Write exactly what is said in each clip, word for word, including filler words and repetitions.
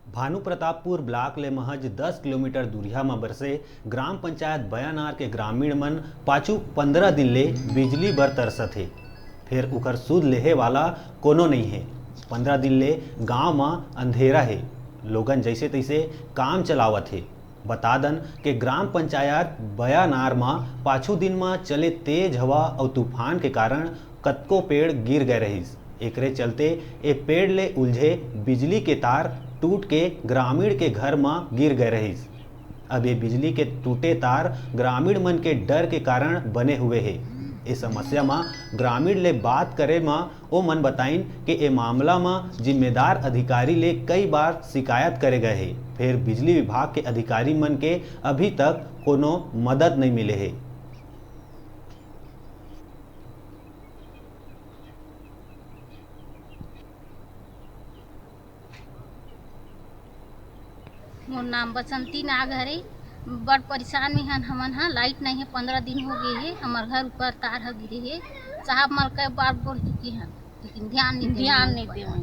Bhanu Pratappur block ले महज दस किलोमीटर दूरिहा म बरसे ग्राम पंचायत बयानार के ग्रामीण मन पाछू पंद्रह दिन ले बिजली बर तरसत हे। फेर उखर सुध लेहे वाला कोनो नइ हे। पंद्रह दिन ले गांव म अंधेरा हे। लोगन जइसे तइसे काम चलावत हे। बता दन के ग्राम पंचायत बयानार म पाछू दिन म चले तेज हवा अउ तूफान के कारण कतको पेड़ गिर गए रहिस। एकरे चलते ए पेड़ ले उलझे बिजली के तार टूट के ग्रामीण के घर म गिर गए रहिस। अब ये बिजली के टूटे तार ग्रामीण मन के डर के कारण बने हुए हे। ए समस्या म ग्रामीण ले बात करे म ओ मन बताइन के ए मामला म जिम्मेदार अधिकारी ले कई बार शिकायत करे गए हे, फेर बिजली विभाग के अधिकारी मन के अभी तक कोनो मदद नइ मिले हे। मोर नाम बसंती नाग हरे। बड़ परेशान में हन हमन ह। लाइट नहीं है, पंद्रह दिन हो गए है। हमर घर ऊपर तार ह गिरे है। साहब मल कई बार बोल चुके हन, लेकिन ध्यान नहीं ध्यान नहीं देवन।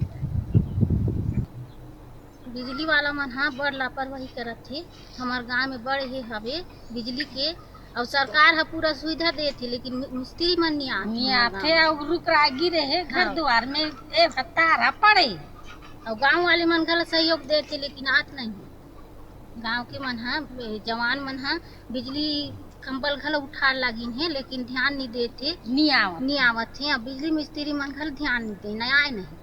बिजली वाला मन ह बड़ लापरवाही करत हे। हमर गांव में बड़ हे हवे बिजली के, अउ सरकार ह पूरा सुविधा देत हे, लेकिन मि-, मिस्त्री मन नहीं आत हे नहीं हमर आत गांव हे। अउ रुख रागी रहे घर हाँ। दुआर में, ए तार ह पड़े। अउ गांव वाले मन घला सहयोग देत हे, लेकिन आत नहीं। गांव के मन ह, जवान मन ह बिजली खंबल घला उठार लागिन हे, लेकिन ध्यान नहीं देत हे। नहीं आवत। नहीं आवत हे। अब बिजली मिस्त्री मन घला ध्यान नहीं दे, नहीं आए नहीं।